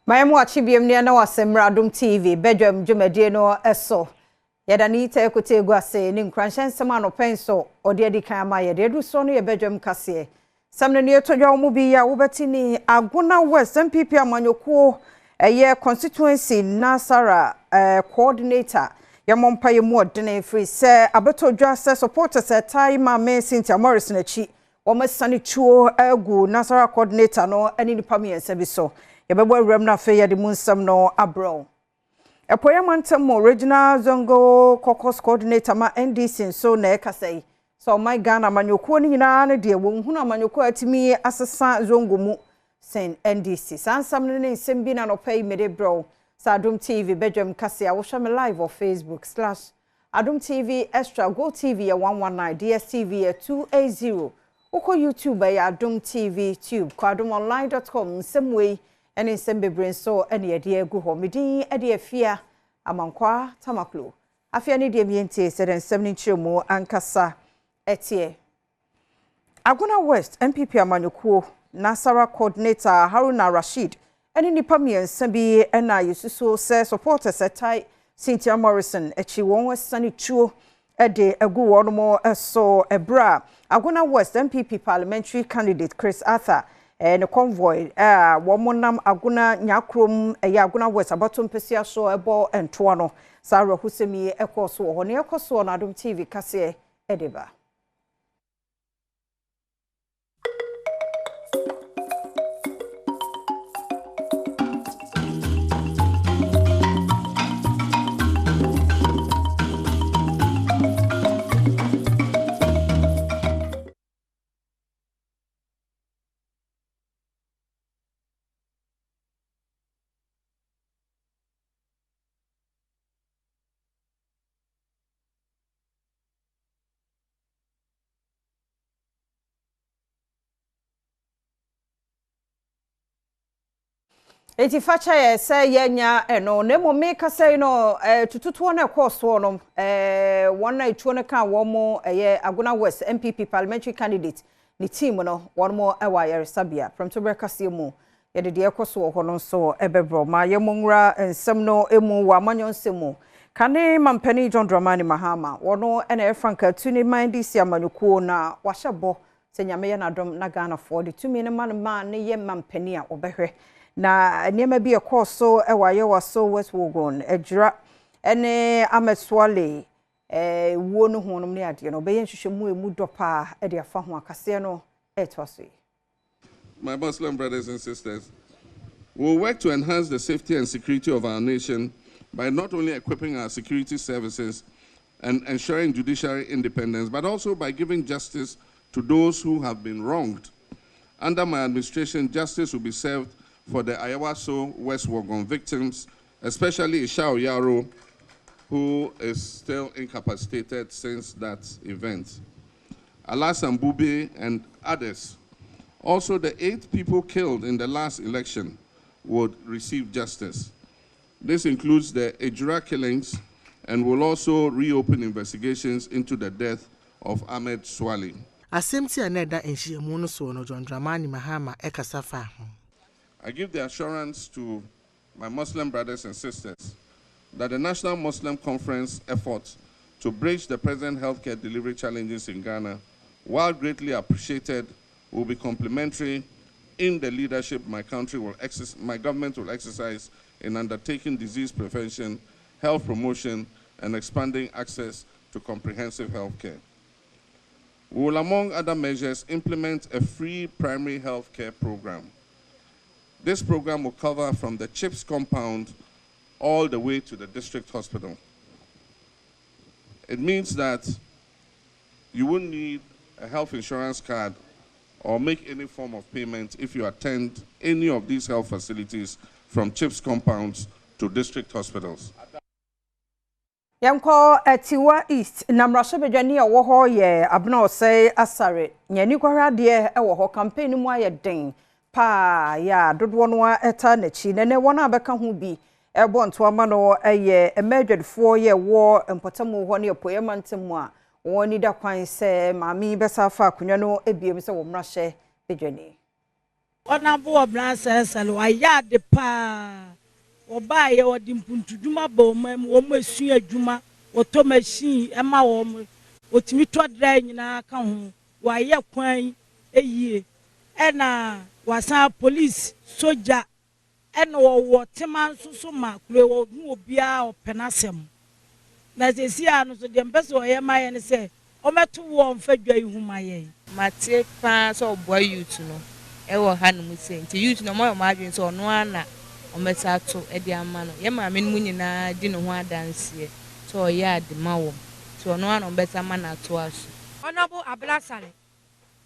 Mayɛ mo akye biom ne ɛna wɔ Mmra Adom TV badwam dwumadie no so. Yɛda ne yita ekote egu ase ne nkuranhyɛ nsɛm anɔpɛ nso ɔde adi kan ama yɛde adu so no yɛ badwam kaseɛ. Sɛm no ne yɛtɔ dwa mu bi a wobɛte ni Agona West NPP amanyɔkuo ɛyɛ constituency Nasara coordinator yɛmmɔ mpa yɛ mu ɔdene firi sɛ abɛtɔ dwa sɛ supporters ɛtae maame Cynthia Morris n'akyi wɔn asane tuo agu Nasara coordinator no ne nipa mmiɛnsa bi so. Yɛbɛbɔ awuram no afei yɛde mu nsɛm no abrɛw. Ɛpɔyɛ mantam mu Regional Zongo Caucus Coordinator ma NDC nso na ɛkasa yi sɛ ɔman Ghana amanyɔkuo no nyinaa no deɛ wɔn hunu amanyɔkuo a atumi asesa Zongo mu sen NDC. Saa nsɛm no ne nsɛm bi na nɔpɛ yi mede brɛw sɛ Adom TV badwam kase a wohwɛ me live wɔ Facebook slash Adom TV Extra, Go TV yɛ 119, DSTV yɛ 280. Wokɔ YouTube ɛyɛ Adom TV Tube, kɔ adomonline.com nsɛm wei ɛne nsɛm bebree nso ɛne yɛde agu hɔ. Medin ɛde Afia Amankwa Tamaklo. Afia ne deɛ mientie sɛ de nsɛm no nkyerɛ mu ankasa ɛteɛ. Agona West NPP amanyɔkuo Nasara coordinator Haruna Rashid ɛne nipa mmiɛnsa bi ɛna yɛsusuo sɛ supporters ɛtae Cynthia Morrison akyi wɔn asane tuo ɛde agu wɔn mo so ɛberɛ a Agona West NPP parliamentary candidate Chris Arthur ne convoy a wɔn nam Agona Nyakrom ɛyɛ Agona West abato mpɛsia so ɛbɔ ntoa no. Saa awerɛhosɛm yi ɛkɔɔ so wɔ hɔ na ɛkɔ so wɔ Adom TV kaseɛ ɛde ba. Enti fakyɛ yɛ sɛ yɛnya ɛno na mmom meka sɛ no tututoɔ no ɛkɔɔ soɔ no wɔn a etuo no ka wɔn mo ɛyɛ Agona West NPP parliamentary candidate ne team no wɔn mo ɛwɔ ayaresabea. Prɛmtoberɛ kaseɛ mu yɛde deɛ ɛkɔ so wɔ hɔ no nso ɛbɛbrɛ ma yɛmmɔ nwura nsɛm no emu wɔ amanyɔ nsɛm mu. Kane mampanin John Dramani Mahama wɔno ɛna ɛyɛ frankaatu ne man NDC amanyɔkuo na wahyɛ bɔ sɛ Nyame yɛ n'adom na Ghanafoɔ de tumi no ma no ma ne yɛ mampanin a wɔbɛhwɛ na nneɛma bi ɛkɔɔ so ɛwɔ Ayawaso West Wuogon Adwira ɛne Ahmed Suale wuo no ho nom ne adeɛ no ɔbɛyɛ nhwehwɛmu emu dɔ paa ɛde afa ho akaseɛ no ɛtoa so yi. My Muslim brothers and sisters, we will work to enhance the safety and security of our nation by not only equipping our security services and ensuring judiciary independence, but also by giving justice to those who have been wronged. Under my administration, justice will be served for the Ayawaso West Wuogon victims, especially Ishao Yaro, who is still incapacitated since that event, Alasan Bube and others. Also, the 8 people killed in the last election would receive justice. This includes the Ejura killings and will also reopen investigations into the death of Ahmed Suale. Asɛm ti a na ɛda nhyiamu no soɔ no, John Dramani Mahama ɛkasa fa ho. I give the assurance to my Muslim brothers and sisters that the National Muslim Conference effort to bridge the present healthcare delivery challenges in Ghana, while greatly appreciated, will be complementary in the leadership my country will my government will exercise in undertaking disease prevention, health promotion, and expanding access to comprehensive health care. We will, among other measures, implement a free primary health care program. This program will cover from the CHIPS compound all the way to the district hospital. It means that you won't need a health insurance card or make any form of payment if you attend any of these health facilities from CHIPS compounds to district hospitals. Yɛnkɔ Atiwa East na mmarahyɛbadwani a ɔwɔ hɔ yɛ Abena Osei Asare. Nyani kɔhwɛ adeɛ ɛwɔ hɔ campaign mu ayɛ den paa yɛ a dodoɔ no ɛta n'akyi. Na nɛ wɔn a bɛka ho bi ɛbɔ ntoama no ɛyɛ mmaa yɛ wɔ mpɔtamu hɔ ne apueɛ mantam mu a wɔn ani da kwan sɛ maame bɛsa afa akonnwa no ebiem sɛ wɔn mmarahyɛbadwani. Ɔnabo Ɔbena Sɛsɛle wayɛ ade paa. Wɔbaeɛ wɔde mpuntudwuma ba ɔman mu, wɔn asua adwuma, wɔtɔ machine ma wɔn, wɔtumi tɔ dry nyinaa ka ho. Wayɛ kwan yie ɛna wasan police, sogya ɛna ɔwɔ tema nso so ma kuro ɔhu obiara ɔpɛ n'asɛm. Na seesei ara no nso deɛ mpɛ sɛ ɔyɛ ma yɛn ne sɛ ɔmmɛto woɔ mfa dwa yi ho ma yɛn. Mate paa sɛ ɔboa youth no ɛwɔ ha nom sei nti youth no ɔmo ayɛ ɔmo adwene sɛ ɔno ara na ɔmmɛsa ato ɛde ama no. Yɛn maame no mu nyinaa di ne ho adanseɛ sɛ ɔyɛ ade ma wɔn nti ɔno ara na ɔmbɛsa ama no atoa so. Honorable Abena Sale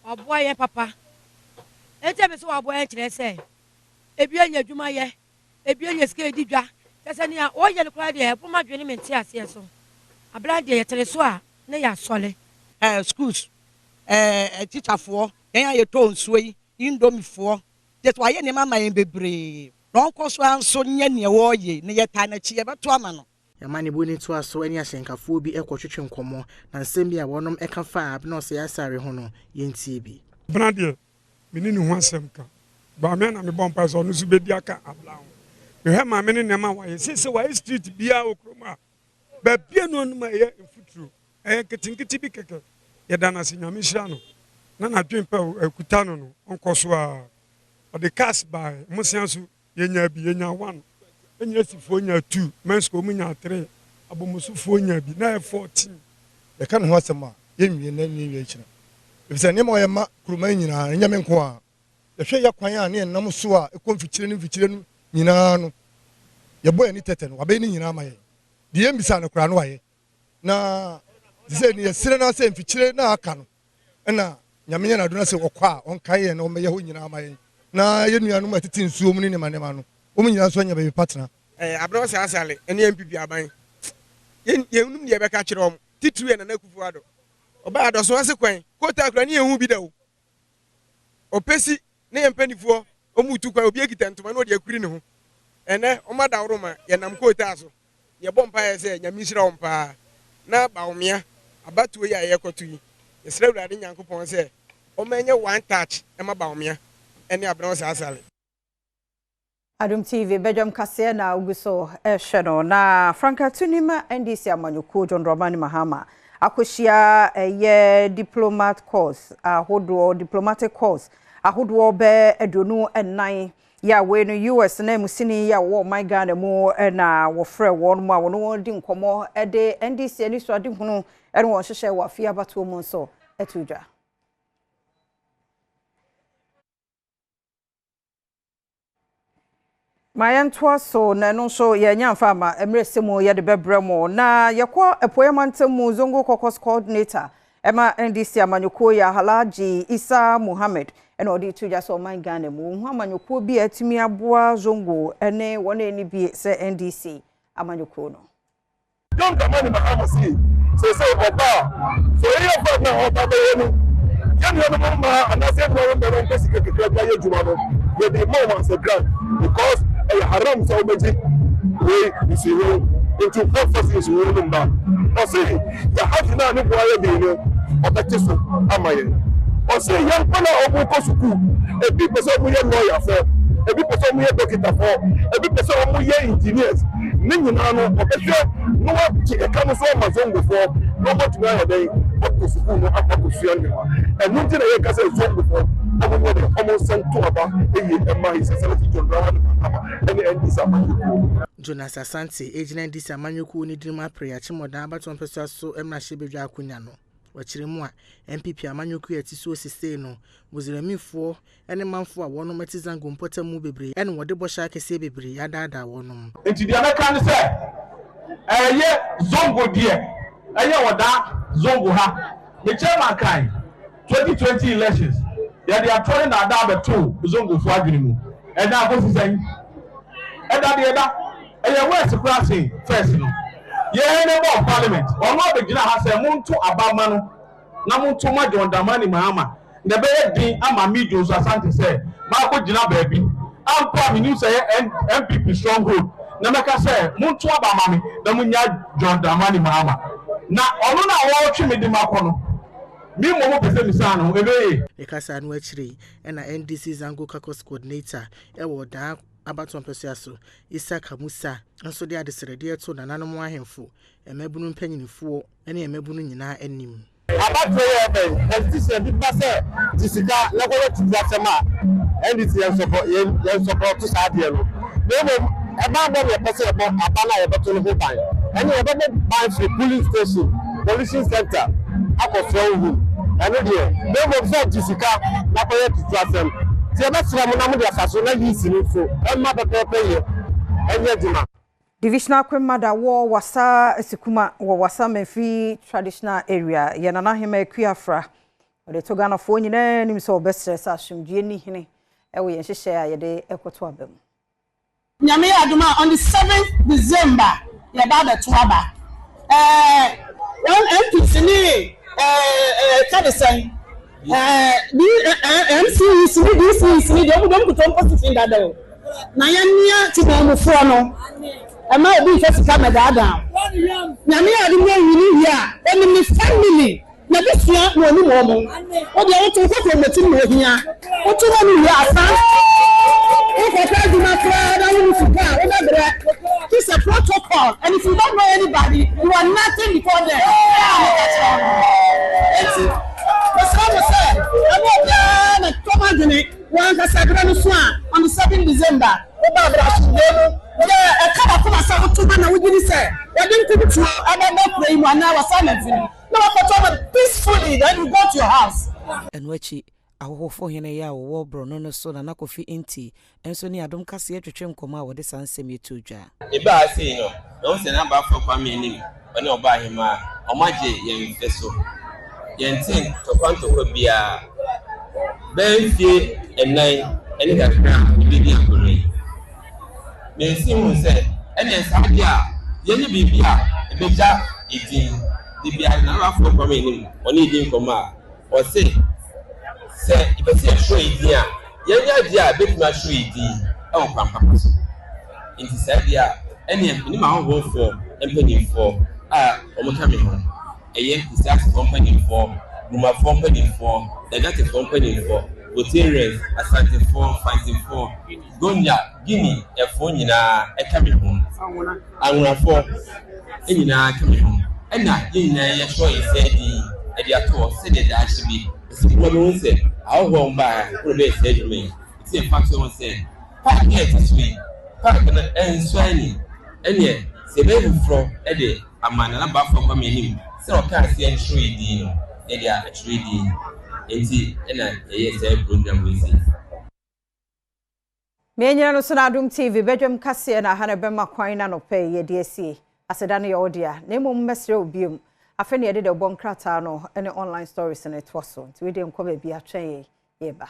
ɔboa yɛn papa. Enti ɛmi sɛ waboa yɛn kyerɛ sɛ ebi anya adwuma yɛ, ebi anya sika edi dwa. Kyerɛ sɛ nea ɔyɛ no koraa deɛ ɛbɔ ma dwene me nte aseɛ so. Abena deɛ yɛtene so a ne yɛ asɔle. Schools tikyafoɔ, yɛn a yɛtɔ nsuo yi, indomiefoɔ, kyerɛ sɛ wayɛ nneɛma ama yɛn bebree. Na ɔnkɔ so ara nso nyɛ nea wɔreyɛ na yɛtaa n'akyi, yɛbɛto ama no. Amanebɔ ni toa so ne ahyɛnkafoɔ bi kɔtwetwe nkɔmmɔ, na nsɛm bi a wɔnom ka faa Abena Osei Asare ho no, yɛntie bi. Abena deɛ, menni ne ho asɛm ka. Bawumia na mebɔ mpae sɛ ɔno nso bɛdi aka Abena ho. Mehwɛ maame ne nneɛma a wayɛ. Seesei wayɛ street biara wɔ kurom a, baabi a no anom a ɛyɛ mfuturo, ɛyɛ nketenkete bi kɛkɛ. Yɛda no ase, Nyame nhyira no na n'adwene pa a ɛkuta no no, ɔnkɔ so ara. Ɔde cars baeɛ, mmosea nso yɛnyaa bi, yɛnyaa one, Enyiresifoɔ nyaa two, Mensco wɔn nyaa three, Abomosofoɔ nyaa bi, na ɛyɛ 14. Yɛka ne ho asɛm a, yɛnwie nnɛ ne yɛnwie akyina, efisɛ nneɛma a ɔyɛ ma kuroman nyinaa, ɛnyɛ me nko ara. Yɛhwɛ yɛn kwan a ne yɛnam so a ɛkɔ mfikyire ne mfikyire no nyinaa no, yɛbɔ yɛn ani tɛtɛ no, wabɛyɛ ne nyinaa ama yɛn. Deɛ yɛmmisaa no koraa no wayɛ. Na te sɛ ne yɛsrɛ no ara sɛ mfikyire no a aka no, ɛna Nyame nyɛ n'adom na sɛ ɔkɔ a, ɔnkae yɛn na ɔmmɛyɛ hɔ nyinaa ama yɛn. Na yɛn nuanom a ɛtete nsuo mu ne nneɛma nneɛma no, wɔn nyinaa nso anya baabi pa tena. Abena Osei Asare ne NPP aban, yɛn yɛnnim deɛ yɛbɛka akyerɛ wɔn, titiriw yɛ Nana Akufo Addo. Ɔbaa Adɔso ase kwan, kootaa koraa ne yɛnhu bi da o. Ɔpɛsi ne yɛn mpanimfoɔ wɔn retu kwan, obi akita ntoma na ɔde akuri ne ho. Ɛnnɛ wɔn adaworoma, yɛnam kootaa so. Yɛbɔ mpaeɛ sɛ Nyame nhyira wɔn paa na Bawumia abatoɔ yi a yɛrekɔto yi, yɛsrɛ Awurade Nyankopɔn sɛ ɔmma ɛnyɛ one touch mma Bawumia ne Abena Osei Asare. Adom TV badwam kaseɛ na wogu so rehwɛ no. Na frankaatuni ma NDC amanyɔkuo John Dramani Mahama akɔhyia ɛyɛ diplomat corps ahodoɔ, diplomatic corps ahodoɔ bɛɛ 24 yɛ a wei no US na musini yɛ a wɔwɔ ɔman Ghana mu na wɔfrɛ wɔn mu a wɔne wɔn di nkɔmmɔ de NDC ani so adehunu ne wɔn hyehyɛ wɔ afei abatoɔ mu nso to dwa. Ma yɛntoa so na ɛno nso yɛnya mfa ama mmerɛ sɛ mu yɛde bɛbrɛ mo. Na yɛkɔ Apueeɛ Mantam mu Zongo Caucus Coordinator ɛma NDC amanyɔkuo yɛ Alhaji Isa Muhammad ɛna ɔde to dwa sɛ ɔman Ghana mu wɔhu amanyɔkuo bi a atumi aboa Zongo ne wɔn a ɛni bie sɛ NDC amanyɔkuo no. John Dramani Mahama se seesei ɔba a, sɛ ɔyɛ yɛ fa na ɔba bɛyɛ no, yɛn nuanom mmaa anaasɛ yɛn nuanom mmarima mpɛ sika kakra bi ayɛ adwuma no, yɛde ma wɔn as a grant because ɛyɛ haram sɛ wɔbɛgye wei nsiho nti wɔmfa so nsiho no mma. Ɔse yɛ hajj no a ne bo ayɛ den no, ɔbɛte so ama yɛn. Ɔse yɛn nkwadaa a wɔkɔ sukuu, ebi pɛ sɛ wɔyɛ lɔyafoɔ, ebi pɛ sɛ wɔyɛ dɔkitafoɔ, ebi pɛ sɛ wɔyɛ engineers, ne nyinaa no ɔbɛhwɛ na wagye ɛka no so ama Zongofoɔ na wɔatumi ayɛ dɛn akɔ sukuu no akɔ akɔsua nneɛma. Ɛno nti na yɛka sɛ Zongofoɔ wɔn nyɛ dɛn wɔn nsa nto aba yie mma His Excellency John Dramani Mahama ne NDC amanyɔkuo no. Jonas Asante gyina NDC amanyɔkuo no din mu apere Akyemmɔdan abatoɔ mpɛsoa so mmarahyɛbadwa akonya no. Wɔkyerɛ mu a, NPP amanyɔkuo a ɛte soɔ sesei no, Muslimfoɔ ne manfoɔ a wɔnom te Zango mpɔtam mu bebree na wɔde bɔhyɛ akɛseɛ bebree adaadaa wɔnom. Nti deɛ mɛka ne sɛ, ɛyɛ Zongo deɛ ɛyɛ ɔdaa Zongo ha. Me chairman kae, 2020 elections, yɛde atorɔ ne naadaa bɛtoo Zongofoɔ adwene mu. Ɛnɛ akɔsi sɛn? Ɛda deɛ ɛda. Ɛyɛ worse koraa sen first no. Yɛn member of parliament, ɔno abɛgyina ha sɛ monto aba mma no na monto ma John Dramani Mahama na ɛbɛyɛ den ama me Jones Asante sɛ makɔ gyina baabi a mpo a menim sɛ ɛyɛ NPP stronghold na mɛka sɛ monto aba ma me na monnya John Dramani Mahama na ɔno no a wɔretwe me de makɔ no. Me mmom pɛ sɛ mesaa no, ɛbɛyɛ yie. Ne kasa no akyire yi na NDC Zango Caucus Coordinator wɔ Ɔdaa abatoɔ mpɛsoa so, Isaka Musa nso de adesrɛdeɛ too nananom ahemfo, mmabunu mpanyinifoɔ ne mmabunu nyinaa anim. Abatoɔ yi a ɛreba yi, politician bi ba sɛ gye sika na kɔyɛ tutu asɛm a, NDC yɛn sɔpɔ yɛn yɛn sɔpɔto saa adeɛ no. Na mmom ɛbanbɔ na yɛpɛ sɛ yɛbɔ aba no a yɛbɛto no ho ban. Ɛne yɛbɛbɔ ban firi polling station, pollution centre akɔ strong room. Ɛno deɛ, na mmom sɛ gye sika na kɔyɛ tutu asɛm. Nti yɛbɛsrɛ mo na mode afa so na lease no nso ɛmma pɛpɛɛpɛ yɛ ɛnyɛ adwuma. Divisional Queen-Mother wɔ Wassa Asikuma wɔ Wassa Mamfi Traditional Area yɛ Nana Ahemaa Akua Afra. Ɔde to Ghanafoɔ nyinaa anim sɛ ɔbɛsrɛ sɛ asomdwoeɛ nni hene wɔ yɛn nhyehyɛeɛ a yɛde rekɔto aba mu. Nyame yɛ adom a on the seventh December yɛba abɛto aba. Ɛɛ wɔn MPs ne ɛɛ ɛka ne sɛn ɛɛ D ɛɛ MCEs ne DCEs ne deɛ wɔn deɛ wɔn kuta wɔn position dada o. Na yɛn nea temanmufoɔ no ɛma obi nfa sika mɛdaadaa wo. Nyame yɛ adom yɛ wini wie a onim ne family. N'abusua na onim wɔn. Wo deɛ woto wo kɔkɔmmɔtim na ohia. Woto ma no wie a san wokɔpɛ adwuma koraa na wonni sika a wobɛbrɛ. Gye sɛ protocol and if you don't know anybody you are nothing before them. Ɛna meka kyerɛ wo no. Enti mesrɛ mo sɛ ɛma obiara na tɔ m'adwene wo ankasa berɛ no so a on the 7 December woba abrɛ asomdwoeɛ mu. Deɛ ɛka w'akoma sɛ woto ma na wogye di sɛ wɔde nkurutuo ɛbɛba kuro yi mu anaa wɔsan mamfini. Na wakɔtɔ no peacefully then you go to your house. Ɛno akyi, Ahohofo hene yi a wɔwɔ borɔno no so Nana Kofi Nti nso ne Adom Kaseɛ twetwe nkɔmmɔ a wɔde saa nsɛm yi too dwa. Mebaa ha sei no, mahu sɛ n'abafoɔ Kwame anim, ɔne ɔbaahemaa, wɔagye yɛn mfe so. Yɛntee ntɔkwa ntɔkwa biara. Bɛyɛ mfie nnan ne kakra a mebɛdi akonnwa yi. Nancy hui sɛ ɛnneɛ saa deɛ a, yɛnyɛ biribi a ɛbɛgya yɛn din. Da biara n'awafoɔ kɔ m'anim, ɔne yɛdi nkɔmmɔ a, ɔse sɛ yɛpɛ sɛ yɛtwerɛ yɛn din a, yɛnyɛ adeɛ a ɛbɛtumi atwerɛ yɛn din wɔ kwan papa so. Nti saa deɛ a, ɛnneɛ me ne m'ahɔhoɔfoɔ mpanimfoɔ a wɔka me ho, ɛyɛ Kusaasifoɔ mpanimfoɔ, Gumafoɔ mpanimfoɔ, Dagatefoɔ mpanimfoɔ, Voltarians, Asantefoɔ, Mfantefoɔ, Gonya, Guinea foɔ nyinaa ka me ho, Anwonafoɔ nyinaa ka me ho, ɛna yɛn nyinaa yɛtwerɛ yɛn saa din yi de ato hɔ sɛdeɛ daakye bi sɛ obi ba bɛhu sɛ ahɔhoɔ a wɔbaeɛ a wɔrebɛyɛ saa adwuma yi, ɛti yɛmfa to ho sɛ park yi a ɛte so yi, park no ɛnsɔ ani, ɛneɛ sɛ yɛbɛyɛ foforɔ de ama Nana Baffour Kwame anim sɛ ɔkaa sɛ yɛntwerɛ yɛn din no, yɛde atwerɛ din, enti ɛna yɛyɛɛ saa program wei sei. Menyina no so na Adom TV badwam kaseɛ na aha na ɛbɛma kwan na anɔpa yi yɛde asie. Aseda no yɛ wo dea. Na mmom mɛsrɛ wo biom. Afei na yɛde dawubɔ nkrataa no ne online stories no toa so. Nti wei deɛ nkɔ baabi atwɛn yɛn yɛreba.